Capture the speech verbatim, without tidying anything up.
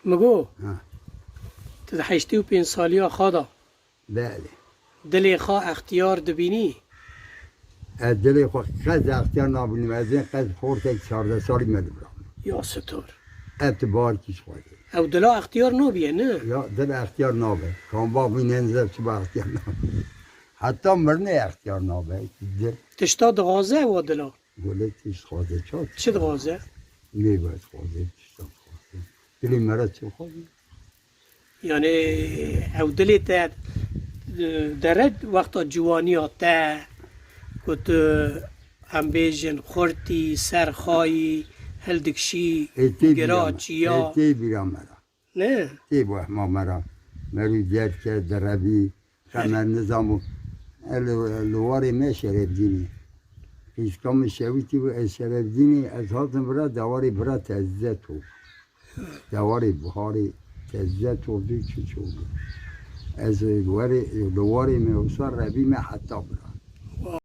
Migo, Ha. Tu di heştê û pênc saliya xwe de Belê. dilê xwe extiyar dibînî? Ez dilê xwe qet extiyar nabînim. Ez ê qet xortek çardeh salî me dibira. Ya sitor. Ez tu bar kî xwedê. Ew dila extiyar nabiye, ne? Ya dil extiyar nabe. Kamba bînen ze çi ba extiyar nabe. Heta mirine extiyar nabe. Dil Tişta dixwaze ewa dila. Gule tişt xwaze çat. Çi dixwaze? Mêve dixwaze, tişta dixwaze. Dilê me re çi xwaze? Yani ew dilê te e, dere wexta ciwaniya te ku tu em bêjin xurtî, serxayî, hildikşî, Ê tê gira bîra me. çiya. Ê tê bîra me re. Ne? Tê wehma me re. Merû derke, direbî. Qemer nizam û. E, li, li warê me Şerefdînê. Qîzka min şewitî bû, ez Şerefdînê, ez hatim vira, dewarê bira tezze top. Dewarê buharê tezze top dû çi çolî. Ez li warê, li warê me wisa rebî me heta bira.